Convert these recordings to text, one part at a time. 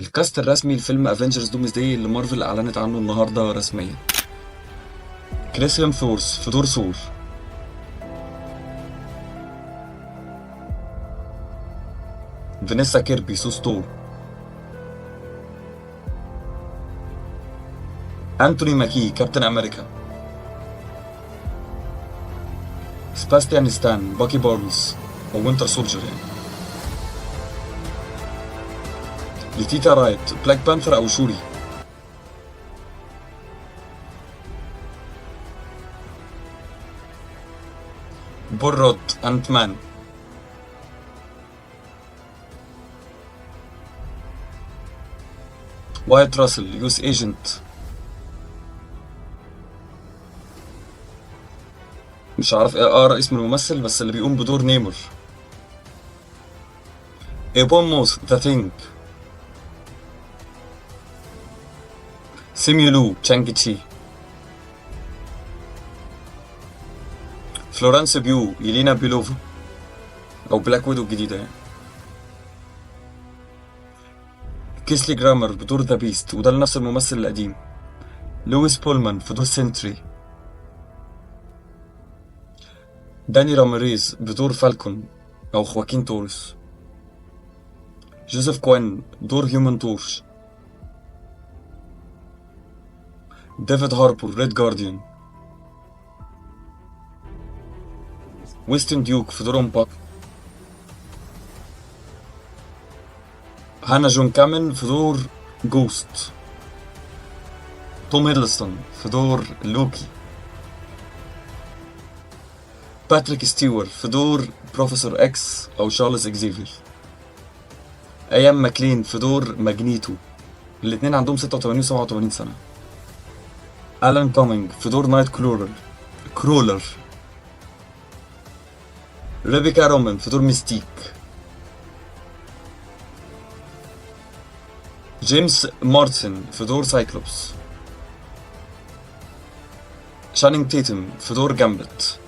ال cast الرسمي لفيلم Avengers Doomsday اللي مارفل اعلنت عنه النهارده رسميا. كريس هيمثورث في دور ثور. فانيسا كيربي سو ستورم. انتوني ماكي كابتن امريكا. سباستيان ستان باكي بارنز او Winter Soldier يعني. لتيتا رايت Black Panther او شوري. بول رود انت مان. وايت راسل US Agent. مش عارف ايه اقرا اسم الممثل بس اللي بيقوم بدور نيمور. ايبون موس The Thing. سيميو لو تشانج تشي. فلورنس بيو يلينا بيلوفا او Black Widow الجديدة يعني. كيسلي جرامر بدور The Beast وده لنفس الممثل القديم. لويس بولمان في دور Sentry. داني راميريز بدور Falcon او خواكين تورس. جوزيف كوين دور Human Torch. ديفيد هاربور Red Guardian. ويستن ديوك في دور باك. هانا جون كامن في دور Ghost. توم هيدلستون في دور لوكي. باتريك ستيوارت في دور Professor X او شارلز اكزيفير. ايام ماكلين في دور ماجنيتو. الاثنين عندهم 86 و 87 سنة. الان كومينج في دور نايت كرولر. ريبيكا رومان في دور ميستيك. جيمس مارتن في دور سايكلوبس. شانينج تيتم في دور جامبت.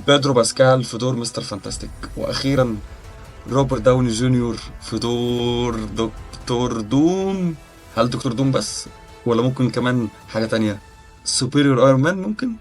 بيدرو باسكال في دور Mister Fantastic. واخيرا روبرت داوني جونيور في دور دكتور دوم. هل دكتور دوم بس ولا ممكن كمان حاجة تانية؟ Superior Iron Man ممكن؟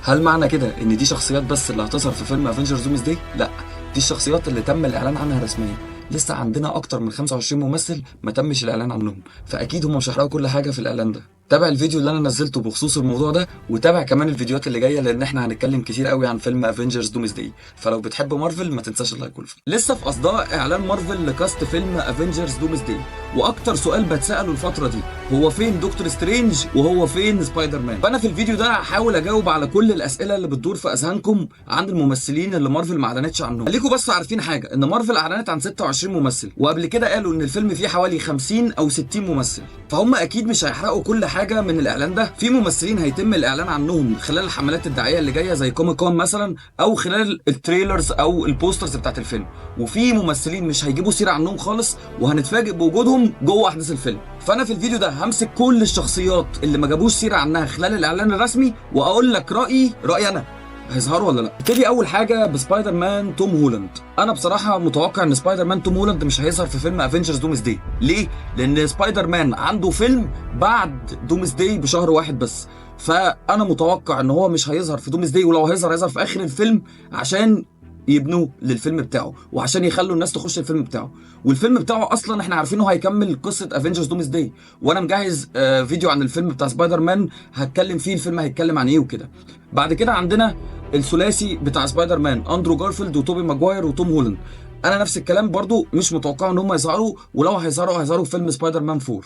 هل معنى كده ان دي شخصيات بس اللي هتظهر في فيلم Avengers Doomsday؟ لا، دي الشخصيات اللي تم الاعلان عنها رسميا. لسه عندنا اكتر من 25 ممثل ما تمش الاعلان عنهم، فاكيد هم مش هيحرقوا كل حاجة في الاعلان ده. تابع الفيديو اللي انا نزلته بخصوص الموضوع ده، وتابع كمان الفيديوهات اللي جاية لان احنا هنتكلم كتير قوي عن فيلم Avengers Doomsday. فلو بتحب مارفل ما تنساش ال like وال follow. لسه في اصداء اعلان مارفل ل cast فيلم Avengers Doomsday، واكتر سؤال بتساله الفترة دي هو فين دكتور سترينج وهو فين سبايدر مان. فانا في الفيديو ده هحاول اجاوب على كل الاسئلة اللي بتدور في اذهانكم عن الممثلين اللي مارفل ما اعلنتش عنهم. خليكم بس عارفين حاجة، ان مارفل اعلنت عن 26 ممثل، وقبل كده قالوا ان الفيلم فيه حوالي 50 او 60 ممثل، فهم اكيد مش هيحرقوا كل حاجة من الاعلان ده. في ممثلين هيتم الاعلان عنهم خلال الحملات الدعائية اللي جاية زي Comic Con مثلا، او خلال ال trailers او ال posters بتاعت الفيلم، وفي ممثلين مش هيجيبوا سيره عنهم خالص وهنتفاجئ بوجودهم جوه احداث الفيلم. فانا في الفيديو ده همسك كل الشخصيات اللي ما جابوش سيره عنها خلال الاعلان الرسمي واقول لك رايي انا هيظهروا ولا لا. ابتدي اول حاجة بسبايدر مان توم هولاند. انا بصراحة متوقع ان سبايدر مان توم هولاند مش هيظهر في فيلم Avengers Doomsday. ليه؟ لان سبايدر مان عنده فيلم بعد Doomsday بشهر واحد بس، فانا متوقع ان هو مش هيظهر في Doomsday، ولو هيظهر هيظهر في اخر الفيلم عشان يبنوه للفيلم بتاعه وعشان يخلوا الناس تخش الفيلم بتاعه. والفيلم بتاعه اصلا احنا عارفين انه هيكمل قصة Avengers Doomsday، وانا مجهز فيديو عن الفيلم بتاع سبايدر مان هتكلم فيه الفيلم هيتكلم عن ايه وكده. بعد كده عندنا الثلاثي بتاع سبايدر مان، اندرو جارفيلد وتوبي ماجواير وتوم هولاند. انا نفس الكلام برضو مش متوقع ان هم يظهروا، ولو هيظهروا هيظهروا في فيلم سبايدر مان 4.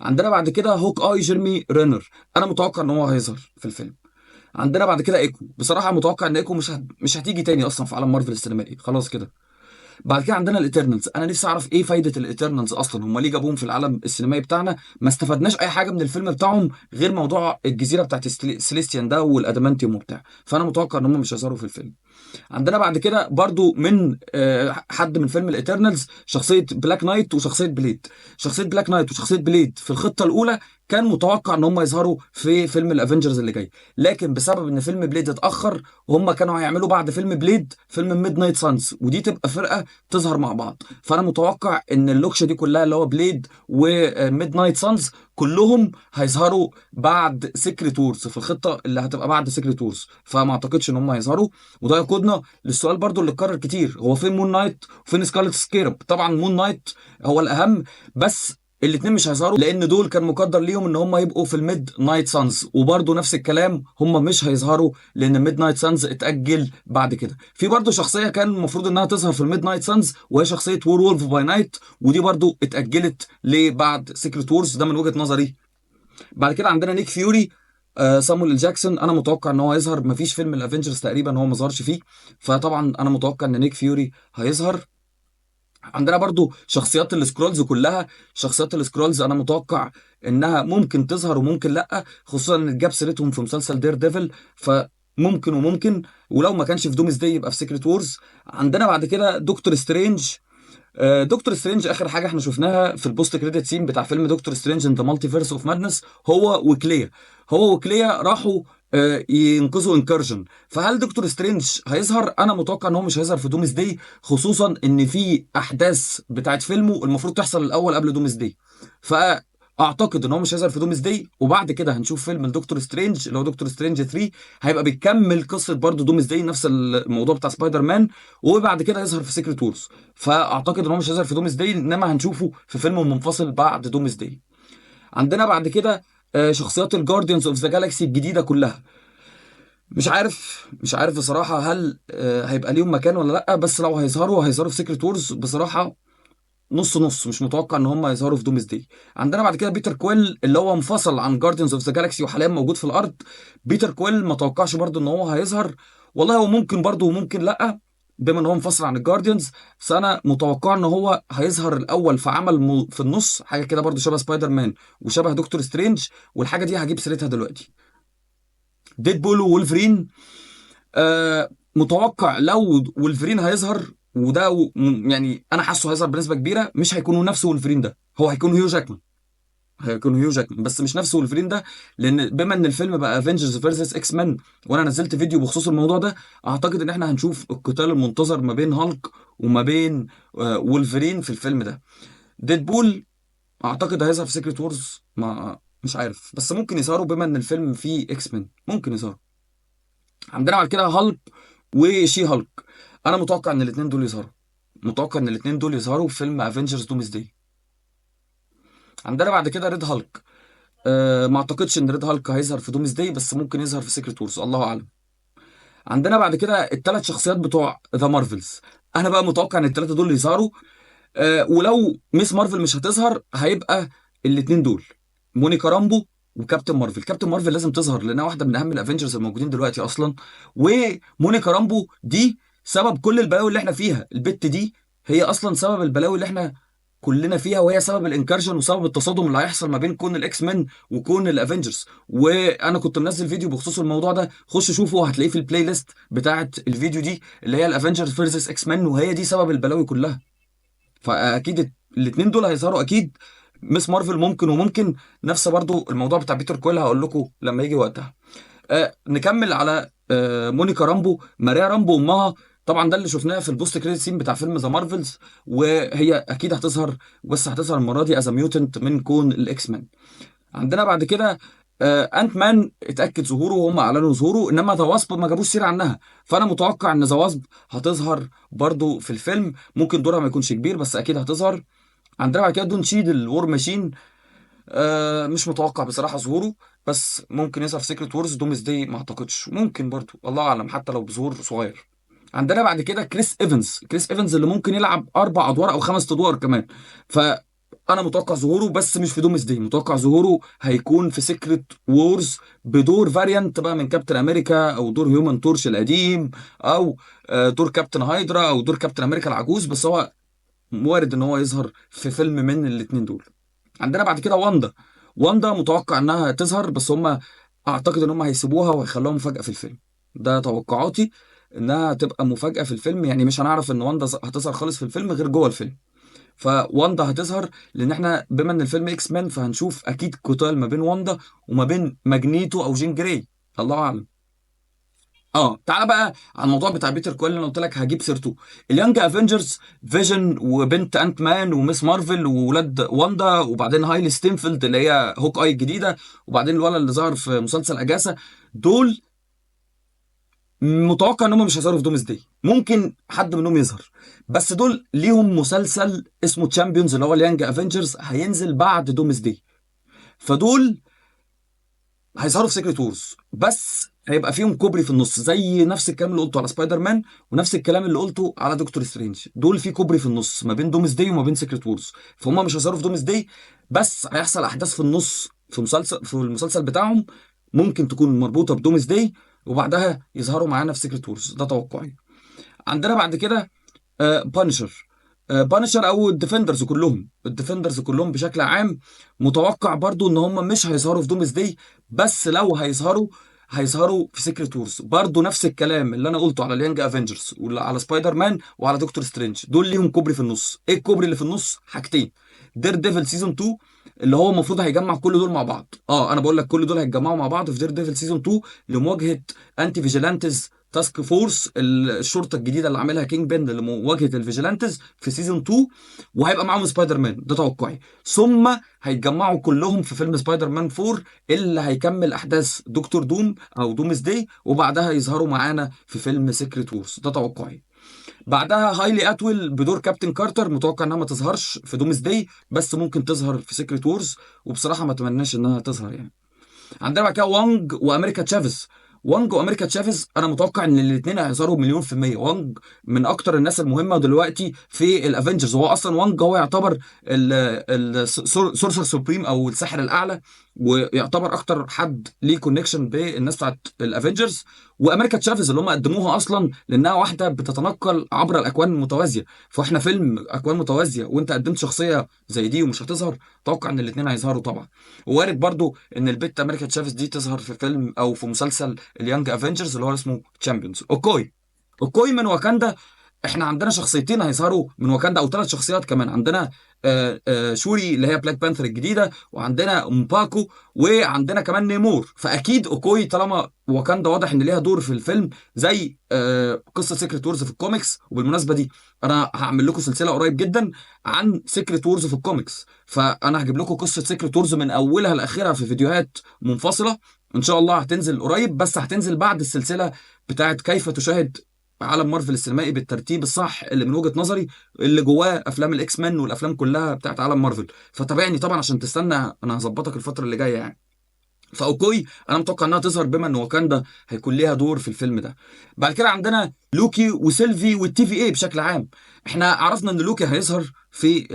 عندنا بعد كده هوك اي جيرمي رينر، انا متوقع ان هو هيظهر في الفيلم. عندنا بعد كده ايكو، بصراحة متوقع ان ايكو مش هتيجي تاني اصلا في عالم مارفل السينمائي خلاص كده. بعد كده عندنا ال Eternals، انا نفسي اعرف ايه فايده ال Eternals اصلا، هم ليه جابوهم في العالم السينمائي بتاعنا؟ ما استفدناش اي حاجة من الفيلم بتاعهم غير موضوع الجزيرة بتاعت سيليستيان ده وال adamantium وبتاع، فانا متوقع ان هم مش هيظهروا في الفيلم. عندنا بعد كده برضو من حد من فيلم ال Eternals، شخصية Black Knight وشخصية Blade. شخصية Black Knight وشخصية Blade في الخطة الاولى كان متوقع ان هم يظهروا في فيلم ال Avengers اللي جاي، لكن بسبب ان فيلم Blade اتاخر هم كانوا هيعملوا بعد فيلم Blade فيلم Midnight Suns، ودي تبقى فرقه تظهر مع بعض. فانا متوقع ان اللوكشه دي كلها اللي هو Blade و Midnight Suns كلهم هيظهروا بعد Secret Wars، في الخطة اللي هتبقى بعد Secret Wars، فما اعتقدش ان هم هيظهروا. وده يقودنا للسؤال برضو اللي اتكرر كتير، هو فين Moon Knight وفين Scarlet Scarab؟ طبعا Moon Knight هو الاهم، بس الاثنين مش هيظهروا لان دول كان مقدر ليهم ان هم يبقوا في ال Midnight Suns، وبرده نفس الكلام هم مش هيظهروا لان ال Midnight Suns اتاجل بعد كده. في برده شخصية كان المفروض انها تظهر في ال Midnight Suns وهي شخصية Werewolf by Night، ودي برده اتاجلت لبعد Secret Wars، ده من وجهه نظري. بعد كده عندنا Nick Fury، سامويل جاكسون، انا متوقع ان هو هيظهر، مفيش فيلم ال Avengers تقريبا هو ما ظهرش فيه، فطبعا انا متوقع ان Nick Fury هيظهر. عندنا برضو شخصيات ال Skrulls كلها، شخصيات ال Skrulls انا متوقع انها ممكن تظهر وممكن لا، خصوصا ان اتجاب سيرتهم في مسلسل Daredevil، فممكن وممكن، ولو ما كانش في Doomsday يبقى في Secret Wars. عندنا بعد كده Doctor Strange، Doctor Strange اخر حاجة احنا شفناها في ال post credit scene بتاع فيلم Doctor Strange in the Multiverse of Madness، هو وكليا، هو وكليا راحوا ينقذوا Incursion. فهل Doctor Strange هيظهر؟ انا متوقع ان هو مش هيظهر في Doomsday، خصوصا ان في احداث بتاعت فيلمه المفروض تحصل الاول قبل Doomsday، فاعتقد ان هو مش هيظهر في Doomsday. وبعد كده هنشوف فيلم ال Doctor Strange اللي هو Doctor Strange 3، هيبقى بيكمل قصة برضه Doomsday، نفس الموضوع بتاع سبايدر مان، وبعد كده يظهر في Secret Wars. فاعتقد ان هو مش هيظهر في Doomsday، انما هنشوفه في فيلم منفصل بعد Doomsday. عندنا بعد كده شخصيات ال Guardians of the Galaxy الجديدة كلها، مش عارف بصراحة هل هيبقى ليهم مكان ولا لا، بس لو هيظهروا هيظهروا في Secret Wars. بصراحة نص نص، مش متوقع ان هم يظهروا في Doomsday. عندنا بعد كده Peter Quill اللي هو انفصل عن Guardians of the Galaxy وحاليا موجود في الارض. Peter Quill ما توقعش برضو ان هو هيظهر، والله هو ممكن برضو وممكن لا، بما ان هو انفصل عن ال Guardians، بس انا متوقع ان هو هيظهر الاول في عمل في النص، حاجة كده برضو شبه سبايدر مان وشبه Doctor Strange، والحاجة دي هجيب سيرتها دلوقتي. Deadpool و Wolverine، متوقع لو وولفرين هيظهر، وده يعني انا حاسه هيظهر بنسبة كبيره، مش هيكونوا نفس وولفرين ده، هو هيكون هيو جاكمان، هيكون هيو جاكمان بس مش نفس وولفرين ده، لان بما ان الفيلم بقى Avengers versus X-Men، وانا نزلت فيديو بخصوص الموضوع ده، اعتقد ان احنا هنشوف القتال المنتظر ما بين هالك وما بين وولفرين في الفيلم ده. Deadpool اعتقد هيظهر في Secret Wars، ما مش عارف، بس ممكن يظهروا بما ان الفيلم فيه X-Men، ممكن يظهروا. عندنا بعد كده Hulk و She-Hulk، انا متوقع ان الاثنين دول يظهروا، متوقع ان الاثنين دول يظهروا في فيلم Avengers Doomsday. عندنا بعد كده Red Hulk، ما اعتقدش ان Red Hulk هيظهر في Doomsday، بس ممكن يظهر في Secret Wars، الله اعلم. عندنا بعد كده الثلاث شخصيات بتوع The Marvels، انا بقى متوقع ان الثلاثة دول يظهروا، ولو Ms. Marvel مش هتظهر هيبقى الاثنين دول، Monica Rambeau و Captain Marvel. Captain Marvel لازم تظهر لانها واحدة من اهم ال Avengers الموجودين دلوقتي اصلا، و Monica Rambeau دي سبب كل البلاوي اللي احنا فيها، البت دي هي اصلا سبب البلاوي اللي احنا كلنا فيها، وهي سبب ال incursion وسبب التصادم اللي هيحصل ما بين كون ال X-Men وكون ال Avengers. وانا كنت منزل فيديو بخصوص الموضوع ده، خش شوفه هتلاقيه في ال playlist بتاعه الفيديو دي اللي هي ال Avengers versus X-Men، وهي دي سبب البلاوي كلها. فاكيد الاثنين دول هيظهروا اكيد. Ms. Marvel ممكن وممكن، نفس برضو الموضوع بتاع Peter Quill هقول لكم لما يجي وقتها. نكمل على Monica Rambeau، Maria Rambeau امها، طبعا ده اللي شفناه في ال post credit scene بتاع فيلم The Marvels، وهي اكيد هتظهر، بس هتظهر المرة دي as mutant من كون ال X-Men. عندنا بعد كده Ant-Man اتاكد ظهوره وهم اعلنوا ظهوره، انما The Wasp ما جابوش سيره عنها، فانا متوقع ان The Wasp هتظهر برضو في الفيلم، ممكن دورها ما يكونش كبير بس اكيد هتظهر. عندنا بعد كده Don Cheadle War Machine، مش متوقع بصراحة ظهوره، بس ممكن يظهر في Secret Wars. Doomsday ما اعتقدش، ممكن برضو الله اعلم حتى لو بظهور صغير. عندنا بعد كده Chris Evans، Chris Evans اللي ممكن يلعب 4 ادوار او 5 ادوار كمان، فانا متوقع ظهوره بس مش في Doomsday، متوقع ظهوره هيكون في Secret Wars بدور variant بقى من Captain America، او دور Human Torch القديم، او دور Captain Hydra، او دور Captain America العجوز، بس هو وارد ان هو يظهر في فيلم من الاثنين دول. عندنا بعد كده Wanda، Wanda متوقع انها تظهر، بس هم اعتقد ان هم هيسيبوها وهيخلوها مفاجأة في الفيلم، ده توقعاتي. انها تبقى مفاجاة في الفيلم، يعني مش هنعرف ان واندا هتظهر خالص في الفيلم غير جوه الفيلم. فواندا هتظهر لان احنا بما ان الفيلم X-Men فهنشوف اكيد قتال ما بين واندا وما بين ماجنيتو او جين جراي، الله اعلم. تعالى بقى على الموضوع بتاع بيتر كويل اللي انا قلت لك هجيب سيرته. ال Young Avengers، فيجن وبنت انت مان وميس مارفل وولاد واندا، وبعدين هايلي ستينفيلد اللي هي هوك اي الجديدة، وبعدين الولد اللي ظهر في مسلسل اجاسا، دول متوقع ان هم مش هيظهروا في Doomsday، ممكن حد منهم يظهر، بس دول ليهم مسلسل اسمه Champions اللي هو ال Young Avengers هينزل بعد Doomsday، فدول هيظهروا في Secret Wars، بس هيبقى فيهم كوبري في النص، زي نفس الكلام اللي قلته على سبايدر مان ونفس الكلام اللي قلته على دكتور سترينج. دول في كوبري في النص ما بين Doomsday وما بين Secret Wars، فهم مش هيظهروا في Doomsday، بس هيحصل احداث في النص في المسلسل بتاعهم ممكن تكون مربوطة ب Doomsday، وبعدها يظهروا معانا في Secret Wars، ده توقعي. عندنا بعد كده بانشر، بانشر او ال Defenders كلهم، ال Defenders كلهم بشكل عام متوقع برضو ان هم مش هيظهروا في Doomsday، بس لو هيظهروا هيظهروا في Secret Wars. برضو نفس الكلام اللي انا قلته على ال Young Avengers وعلى سبايدر مان وعلى دكتور سترينج، دول ليهم كوبري في النص. ايه الكوبري اللي في النص؟ حاجتين: Daredevil season 2 اللي هو المفروض هيجمع كل دول مع بعض، انا بقول لك كل دول هيتجمعوا مع بعض في Daredevil season 2 لمواجهة Anti-Vigilantes Task Force، الشرطة الجديدة اللي عاملها كينج بين لمواجهة ال Vigilantes في season 2، وهيبقى معاهم سبايدر مان، ده توقعي. ثم هيتجمعوا كلهم في فيلم سبايدر مان 4 اللي هيكمل احداث دكتور دوم او Doomsday، وبعدها يظهروا معانا في فيلم Secret Wars، ده توقعي. بعدها هايلي اتويل بدور كابتن كارتر، متوقع انها ما تظهرش في Doomsday، بس ممكن تظهر في Secret Wars، وبصراحة ما اتمناش انها تظهر يعني. عندنا بعد كده وانج وامريكا تشافيز. وانج وامريكا تشافيز انا متوقع ان الاثنين هيظهروا 1,000,000%. وانج من اكتر الناس المهمة دلوقتي في ال Avengers، هو اصلا وانج هو يعتبر ال Sorcerer Supreme او الساحر الاعلى، ويعتبر اكتر حد ليه connection بالناس بتاعت ال Avengers. وامريكا تشافيز اللي هم قدموها اصلا لانها واحدة بتتنقل عبر الاكوان المتوازيه، فاحنا فيلم اكوان متوازية وانت قدمت شخصية زي دي ومش هتظهر، اتوقع ان الاثنين هيظهروا طبعا. وارد برضو ان البت امريكا تشافيز دي تظهر في فيلم او في مسلسل ال Young Avengers اللي هو اسمه Champions. اوكوي من واكاندا، احنا عندنا شخصيتين هيظهروا من واكاندا او ثلاث شخصيات كمان. عندنا شوري اللي هي بلاك بانثر الجديدة، وعندنا مباكو، وعندنا كمان نيمور. فاكيد اوكوي طالما واكاندا واضح ان ليها دور في الفيلم زي قصة Secret Wars في الكوميكس. وبالمناسبة دي انا هعمل لكم سلسلة قريب جدا عن Secret Wars في الكوميكس، فانا هجيب لكم قصة Secret Wars من اولها لاخرها في فيديوهات منفصلة ان شاء الله، هتنزل قريب، بس هتنزل بعد السلسلة بتاعت كيف تشاهد عالم مارفل السينمائي بالترتيب الصح اللي من وجهة نظري اللي جواه افلام ال X-Men والافلام كلها بتاعت عالم مارفل. فتابعني طبعا عشان تستنى، انا هظبطك الفترة اللي جاية يعني. فاوكوي انا متوقع انها تظهر بما ان واكاندا هيكون ليها دور في الفيلم ده. بعد كده عندنا لوكي وسيلفي وال TVA بشكل عام. احنا عرفنا ان لوكي هيظهر في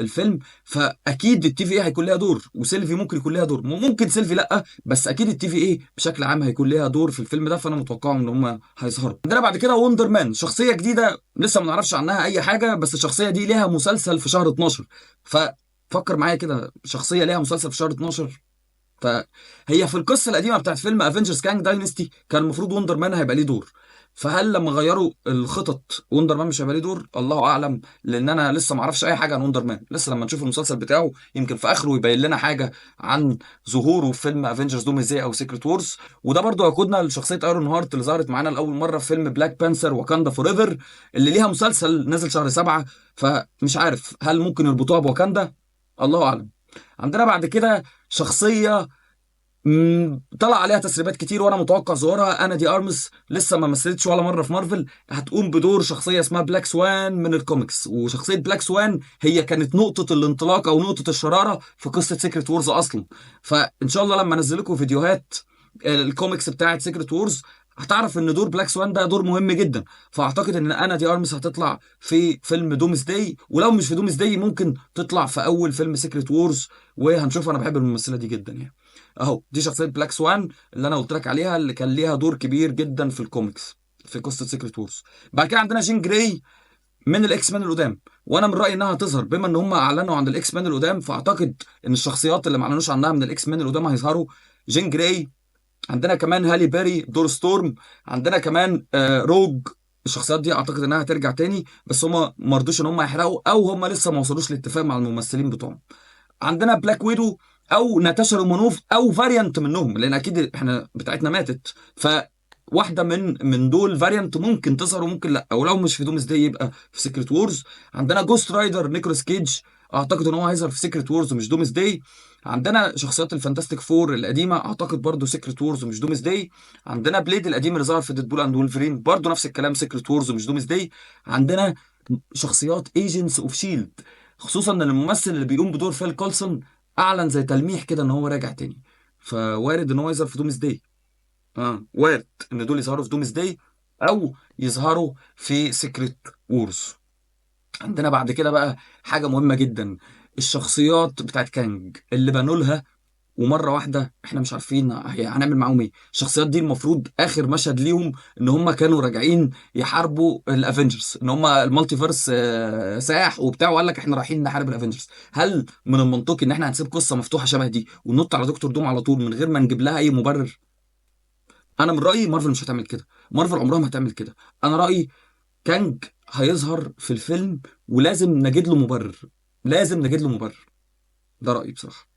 الفيلم، فاكيد ال TVA هيكون ليها دور، وسيلفي ممكن يكون ليها دور، ممكن سيلفي لا، بس اكيد ال TVA بشكل عام هيكون ليها دور في الفيلم ده، فانا متوقع ان هم هيظهروا. عندنا بعد كده وندر مان، شخصية جديدة لسه ما نعرفش عنها اي حاجة، بس الشخصية دي ليها مسلسل في شهر 12. ففكر معايا كده، شخصية ليها مسلسل في شهر 12، فهي في القصة القديمة بتاعت فيلم Avengers Kang Dynasty كان المفروض وندر مان هيبقى ليه دور، فهل لما غيروا الخطط وندر مان مش هيبقى ليه دور؟ الله اعلم، لان انا لسه ما اعرفش اي حاجة عن وندر مان، لسه لما نشوف المسلسل بتاعه يمكن في اخره يبين لنا حاجة عن ظهوره في فيلم Avengers Doomsday او Secret Wars. وده برضو ياخدنا لشخصية ايرون هارت اللي ظهرت معانا لاول مرة في فيلم Black Panther Wakanda Forever اللي ليها مسلسل نزل شهر 7، فمش عارف هل ممكن يربطوها بواكاندا، الله اعلم. عندنا بعد كده شخصية طلع عليها تسريبات كتير وانا متوقع ظهورها، انا دي ارمس لسه ما مثلتش ولا مرة في مارفل، هتقوم بدور شخصية اسمها بلاك سوان من الكوميكس. وشخصية بلاك سوان هي كانت نقطة الانطلاق او نقطة الشرارة في قصة Secret Wars اصلا، فان شاء الله لما انزل لكم فيديوهات الكوميكس بتاعه Secret Wars هتعرف ان دور بلاك سوان ده دور مهم جدا. فاعتقد ان انا دي ارمس هتطلع في فيلم Doomsday، ولو مش في Doomsday ممكن تطلع في اول فيلم Secret Wars وهنشوف. انا بحب الممثلة دي جدا يعني. اهو دي شخصية بلاك سوان اللي انا قلت لك عليها، اللي كان ليها دور كبير جدا في الكوميكس في قصة Secret Wars. بعد كده عندنا جين جراي من ال X-Men القدام، وانا من رايي انها هتظهر بما ان هم اعلنوا عن ال X-Men القدام، فاعتقد ان الشخصيات اللي ما اعلنوش عنها من ال X-Men القدام هيظهروا. جين جراي، عندنا كمان هالي بيري دور ستورم. عندنا كمان روج. الشخصيات دي اعتقد انها هترجع تاني، بس هما ما رضوش ان هما يحرقوا، او هما لسه ما وصلوش لاتفاق مع الممثلين بتوعهم. عندنا بلاك ويدو او ناتاشا رومانوف او variant منهم، لان اكيد احنا بتاعتنا ماتت، ف واحدة من دول variant ممكن تظهر وممكن لا، او لو مش في Doomsday يبقى في Secret Wars. عندنا Ghost Rider نيكولاس كيج، اعتقد ان هو هيظهر في Secret Wars ومش Doomsday. عندنا شخصيات ال Fantastic Four القديمه، اعتقد برضو Secret Wars ومش Doomsday. عندنا بليد القديم اللي ظهر في Deadpool and Wolverine، برضو نفس الكلام، Secret Wars ومش Doomsday. عندنا شخصيات Agents of Shield، خصوصا ان الممثل اللي بيقوم بدور فيل كولسون اعلن زي تلميح كده ان هو راجع تاني، فوارد ان هو يظهر في Doomsday. وارد ان دول يظهروا في Doomsday او يظهروا في Secret Wars. عندنا بعد كده بقى حاجة مهمة جدا، الشخصيات بتاعت كانج اللي بنوا لها ومرة واحدة احنا مش عارفين هنعمل معاهم ايه. الشخصيات دي المفروض اخر مشهد ليهم ان هم كانوا راجعين يحاربوا ال Avengers، ان هم ال multiverse ساح وبتاع، وقال لك احنا رايحين نحارب ال Avengers. هل من المنطقي ان احنا هنسيب قصة مفتوحة شبه دي وننط على دكتور دوم على طول من غير ما نجيب لها اي مبرر؟ انا من رايي مارفل مش هتعمل كده، مارفل عمرها ما هتعمل كده. انا رايي كانج هيظهر في الفيلم ولازم نجد له مبرر، لازم نجد له مبرر، ده رايي بصراحة.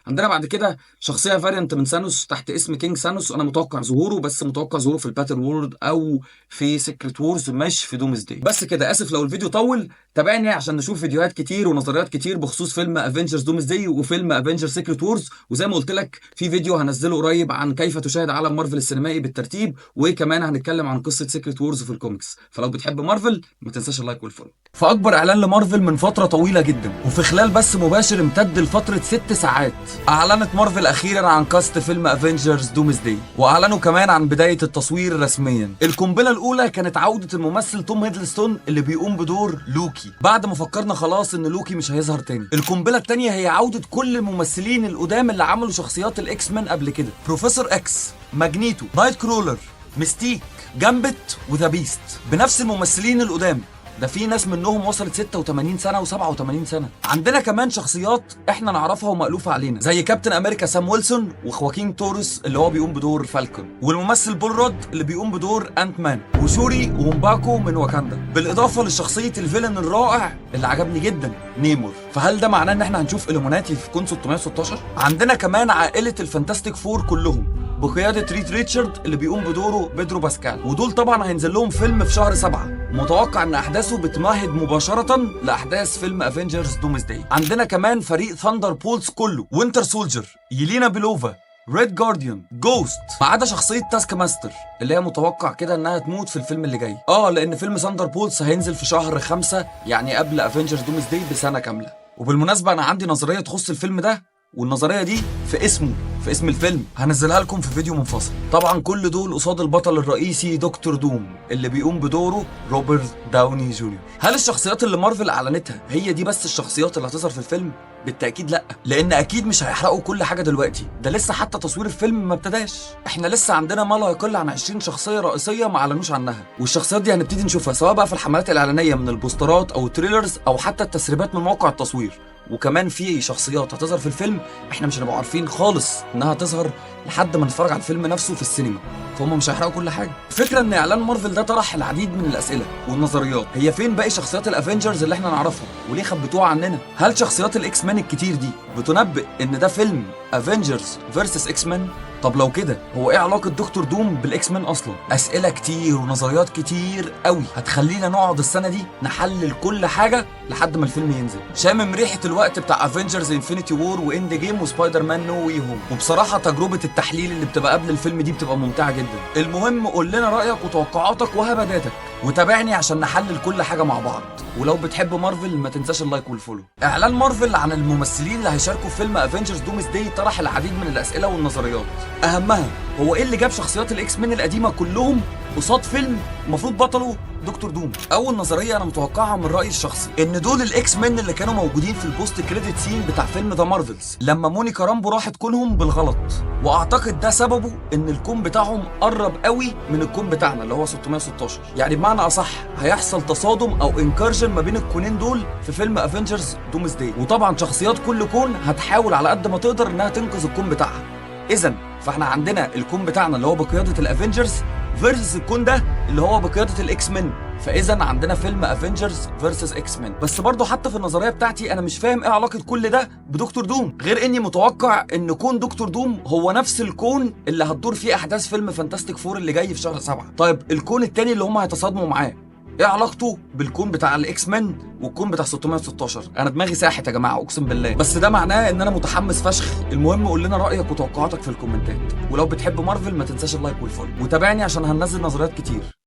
عندنا بعد كده شخصية variant من ثانوس تحت اسم كينج ثانوس، انا متوقع ظهوره، بس متوقع ظهوره في ال Battleworld او في Secret Wars مش في Doomsday. بس كده، اسف لو الفيديو طول. تابعني عشان نشوف فيديوهات كتير ونظريات كتير بخصوص فيلم Avengers Doomsday وفيلم Avengers Secret Wars، وزي ما قلت لك في فيديو هنزله قريب عن كيف تشاهد عالم مارفل السينمائي بالترتيب، وكمان هنتكلم عن قصة Secret Wars في الكوميكس. فلو بتحب مارفل ما تنساش ال like وال follow. فاكبر اعلان لمارفل من فترة طويلة جدا، وفي خلال بث مباشر امتد لفترة 6 ساعات، اعلنت مارفل اخيرا عن cast فيلم Avengers Doomsday، واعلنوا كمان عن بداية التصوير رسميا. القنبلة الاولى كانت عوده الممثل توم هيدلستون اللي بيقوم بدور لوكي، بعد ما فكرنا خلاص ان لوكي مش هيظهر تاني. القنبلة الثانية هي عوده كل الممثلين القدام اللي عملوا شخصيات ال X-Men قبل كده، بروفيسور اكس، ماجنيتو، نايت كرولر، ميستيك، جامبت، و The Beast، بنفس الممثلين القدام. ده في ناس منهم وصلت 86 سنة و87 سنة. عندنا كمان شخصيات احنا نعرفها ومألوفه علينا، زي كابتن امريكا سام ويلسون، وخواكين توريس اللي هو بيقوم بدور فالكون، والممثل بول رود اللي بيقوم بدور انت مان، وشوري ومباكو من واكاندا، بالاضافة لشخصية ال villain الرائع اللي عجبني جدا نيمور. فهل ده معناه ان احنا هنشوف الوميناتي في كون 616؟ عندنا كمان عائلة ال Fantastic Four كلهم بقيادة ريد ريتشارد اللي بيقوم بدوره بيدرو باسكال، ودول طبعا هينزل لهم فيلم في شهر 7، متوقع ان احداثه بتمهد مباشرة لاحداث فيلم Avengers Doomsday. عندنا كمان فريق Thunderbolts كله، وينتر سولجر، يلينا بيلوفا، ريد جارديان، جوست، ما عدا شخصية تاسك ماستر اللي هي متوقع كده انها تموت في الفيلم اللي جاي، لان فيلم Thunderbolts هينزل في شهر 5، يعني قبل Avengers Doomsday بسنة كاملة. وبالمناسبة انا عندي نظرية تخص الفيلم ده، والنظريه دي في اسمه، في اسم الفيلم، هنزلها لكم في فيديو منفصل. طبعا كل دول قصاد البطل الرئيسي دكتور دوم اللي بيقوم بدوره روبرت داوني جونيور. هل الشخصيات اللي مارفل اعلنتها هي دي بس الشخصيات اللي هتظهر في الفيلم؟ بالتاكيد لا، لان اكيد مش هيحرقوا كل حاجة دلوقتي، ده لسه حتى تصوير الفيلم ما ابتداش. احنا لسه عندنا ما لا يقل عن 20 شخصية رئيسية ما اعلنوش عنها، والشخصيات دي هنبتدي نشوفها سواء بقى في الحملات الاعلانية من البوسترات او ال trailers او حتى التسريبات من موقع التصوير. وكمان في شخصيات هتظهر في الفيلم احنا مش هنبقى عارفين خالص انها تظهر لحد ما نتفرج على الفيلم نفسه في السينما، فهم مش هيحرقوا كل حاجة. الفكرة ان اعلان مارفل ده طرح العديد من الاسئلة والنظريات، هي فين باقي شخصيات ال Avengers اللي احنا نعرفها وليه خبتوها عننا؟ هل شخصيات ال X-Men الكتير دي بتنبئ ان ده فيلم Avengers versus X-Men؟ طب لو كده هو ايه علاقة دكتور دوم بال X-Men اصلا؟ اسئلة كتير ونظريات كتير قوي هتخلينا نقعد السنة دي نحلل كل حاجة لحد ما الفيلم ينزل. شامم ريحه الوقت بتاع Avengers Infinity War و Endgame و Spider-Man No Way Home، وبصراحة تجربه التحليل اللي بتبقى قبل الفيلم دي بتبقى ممتعة جدا. المهم قول لنا رايك وتوقعاتك وهبداتك، وتابعني عشان نحلل كل حاجة مع بعض. ولو بتحب مارفل ما تنساش ال like وال follow. اعلان مارفل عن الممثلين اللي هيشاركوا في فيلم Avengers Doomsday طرح العديد من الاسئلة والنظريات، اهمها هو ايه اللي جاب شخصيات ال X-Men القديمة كلهم قصاد فيلم المفروض بطلة دكتور دوم؟ اول نظرية انا متوقعها من رايي الشخصي ان دول ال X-Men اللي كانوا موجودين في ال post credit scene بتاع فيلم The Marvels لما مونيكا رامبو راحت كونهم بالغلط، واعتقد ده سببه ان الكون بتاعهم قرب قوي من الكون بتاعنا اللي هو 616، يعني بمعنى اصح هيحصل تصادم او incursion ما بين الكونين دول في فيلم Avengers Doomsday، وطبعا شخصيات كل كون هتحاول على قد ما تقدر انها تنقذ الكون بتاعها. اذا فاحنا عندنا الكون بتاعنا اللي هو بقيادة ال Avengers versus الكون ده اللي هو بقيادة ال X-Men. فاذا عندنا فيلم Avengers versus X-Men. بس برضه حتى في النظرية بتاعتي انا مش فاهم ايه علاقة كل ده بدكتور دوم، غير اني متوقع ان كون دكتور دوم هو نفس الكون اللي هتدور فيه احداث فيلم Fantastic Four اللي جاي في شهر 7. طيب الكون التاني اللي هم هيتصادموا معاه ايه علاقته بالكون بتاع ال X-Men والكون بتاع 616؟ انا دماغي ساحت يا جماعة اقسم بالله. بس ده معناه ان انا متحمس فشخ. المهم قول لنا رايك وتوقعاتك في الكومنتات، ولو بتحب مارفل ما تنساش ال like وال follow، وتابعني عشان هننزل نظريات كتير.